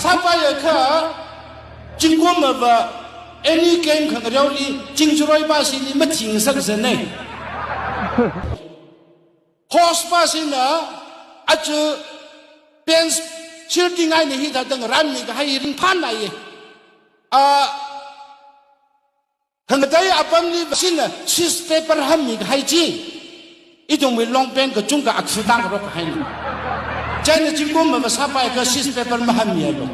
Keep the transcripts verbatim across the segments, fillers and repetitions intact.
Sāpaiakha, zingkumva any game khangareoli, zingcharoipashili mathing sakzanei. Host pashina, achu bench shirting eina hithāda ngaranmi kahai ringphānāye. A, khangatei apamli shina sheets paper hammi kahai chi. Ithumwui long pant kachungkha akshu tāngarok kahaina. Chieina zingkumva sāpaiakha sheets paper mahammialu.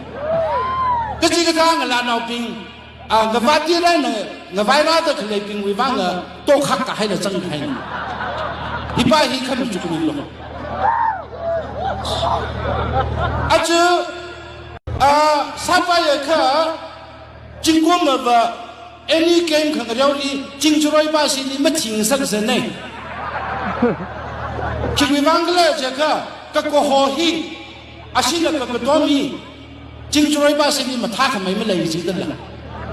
Kachikathā ngalānaobing, a, ngavāti rāna, ngavairāda khaleibingwui vāng, a, tokhak kahaila zangkahaina. Hipa hi khami chukmilu. Achu, a, sāpaiakha, zingkumva any game khangareoli, zingcharoipashili mathing sakzanei. Khiwui vāng khala jiakha, kakaho hi, ashila kakatom hi, zingcharoipashili mathākhamei malei jidala.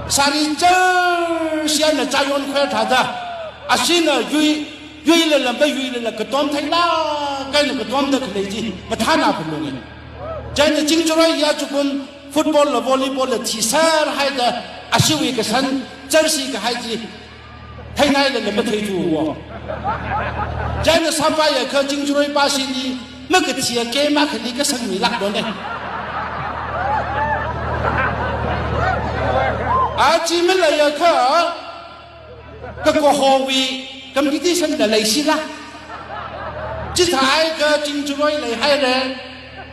Sari char shiyana chayon khwer thāda, ashina yui, yuilala mayuilala katom theilāk eina katomda khalei chi mathānā phalunge. Chieina zingcharoi ya chukum football la volleyball la thiserhaida ashiwui kashan jersey kahai chi theingailala matheithuwa. Chieina sāpaiakha zingcharoipashili makathia game akhali kasangmilākdone. A chi maleiakha kakahowui competition la leishila. Chithākha zingcharoi leihaire,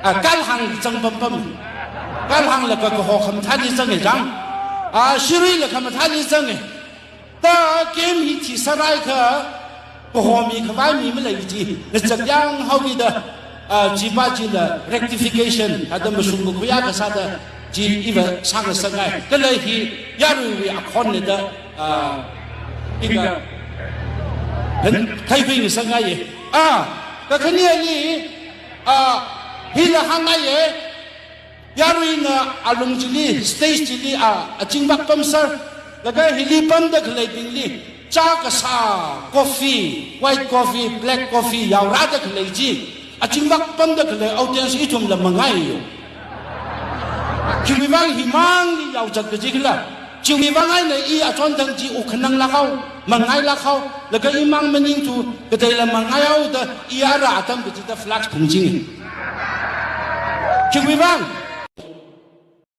a, kalhāng zangpampam. Kalhāngla kakaho khamathāli zange jang. A, shiruila khamathāli zange. Ta game hi thiserhaiakha, kahomi khavai mi malei chi, ngachak yanghaokida, a, chipa chila rectification, hithāda mashung kakhuiya kasāda, chi iva sāngasakngai. Kala hi yaruiwui akhonna da, a, ina, hen, khaikhui ngasakngaiye. A, kakhaneli, a, hila hāngngaiye, yaruina alung chili, stage chili, a, azingvak pamser, laga hili pamda khaleibingli, chā kasā, coffee, white coffee, black coffee, yaorāda khalei chi, azingvak pamda khalei audience ithumla mangaiyo. Khiwui vāng himangli yaozat kaji khala, chiwui vāng eina i achonthang chi ukhananglāk hao, mangailāk hao, laga imang maningthu, kateila mangaihaoda i ara atam kachida flax phungchinge. Khiwui vāng,